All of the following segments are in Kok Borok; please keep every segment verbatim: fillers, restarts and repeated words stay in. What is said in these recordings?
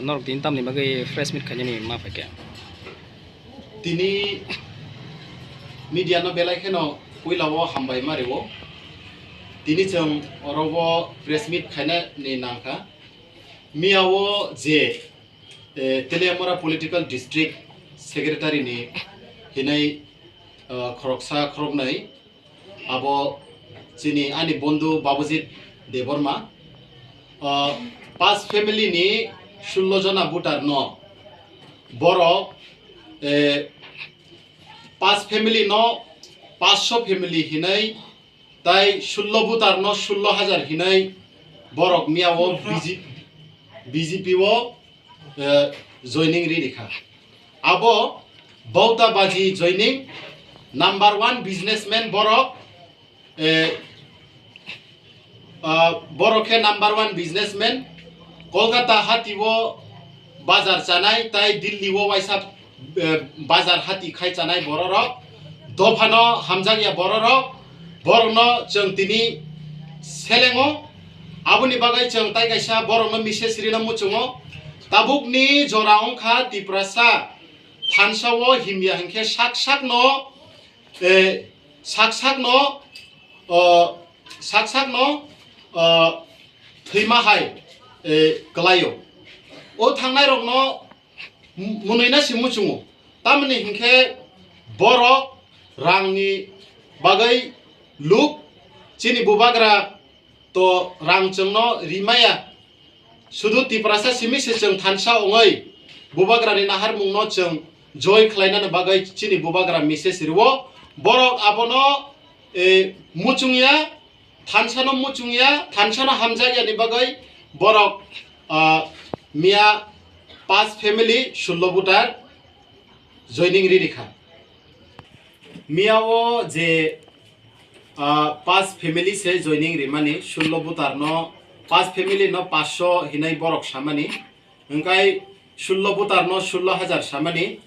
Norok tini tamni bagwi press meet khainani ma phaikha? Tini media no belai kheno puila o hambai ma rwo. Tini chwng oro o press meet khainani nangkha. Miya o je, eh, Teliamura Political District Secretary ni hinai, eh, khoroksa khoroknwi, abo chini ani bondhu Babujit Debbarma. Ah, pas family ni sullo jona voter no borok, eh, pas family no paanch sho family hinai, tai sullo voter no sullo hajar hinai borok miya o B J P, B J P o, eh, joining ri rikha. Abo Bauta Baji joining, number one businessman borok, eh, ah, borok khe number one businessman. Kolkata hati o bazar chanai, tai Delhi o waisa, eh, bazar hati khai chanai bororok. Dophano hamjakya bororok, borokno chwng tini selengo. Aboni bagwi chwng tai kaisa borokno message rina muchungo. Tabukni jora wngkha Tiprasa thansa o himya hinkhe sak sakno, eh, sak sakno, o, sak sakno, o, thwima hai, eh, kwlaio. O thangnai rokno m-, mwnwi na si muchungo. Tamoni hinkhe borok rangni bagwi luk chini bubagra to rang chwngno rimaya. Sudu Tiprasa simi se chwng thansa ongwi bubagrani naharmungno chwng joy khlainani bagwi chini bubagra message rwo. Borok abono, eh, muchungya, thansano muchungya, thansano hamjakyani bagwi borok, ah, miya pas family sullo voter joining ri rikha. Miya o je, ah, pas family se joining rimani, sullo voter no, pas family no paanch sho hinai borok samani, hingkai sullo voter no sullo hajar samani,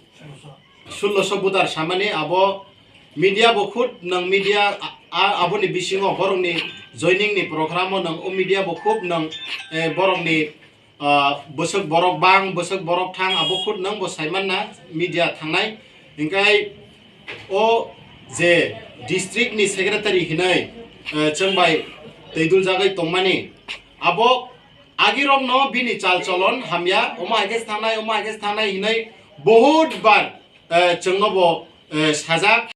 sullo sho voter samani, abo media bo khud nang media a, a, aboni bisingo borokni joining ni program o nang o media bo khub nang, eh, borokni, ah, bwswk borok bang, bwswk borok thang, abo khud nang bo saimanna media thangnai. Hingkai o je district ni secretary hinai, eh, chwng bai twi dul jagwi tongmani, abo agirokno bini chal cholon hamya, omo hai khe thangnai, omo hai khe thangnai hinai bahut bar, eh, chwngno bo, eh, sajak,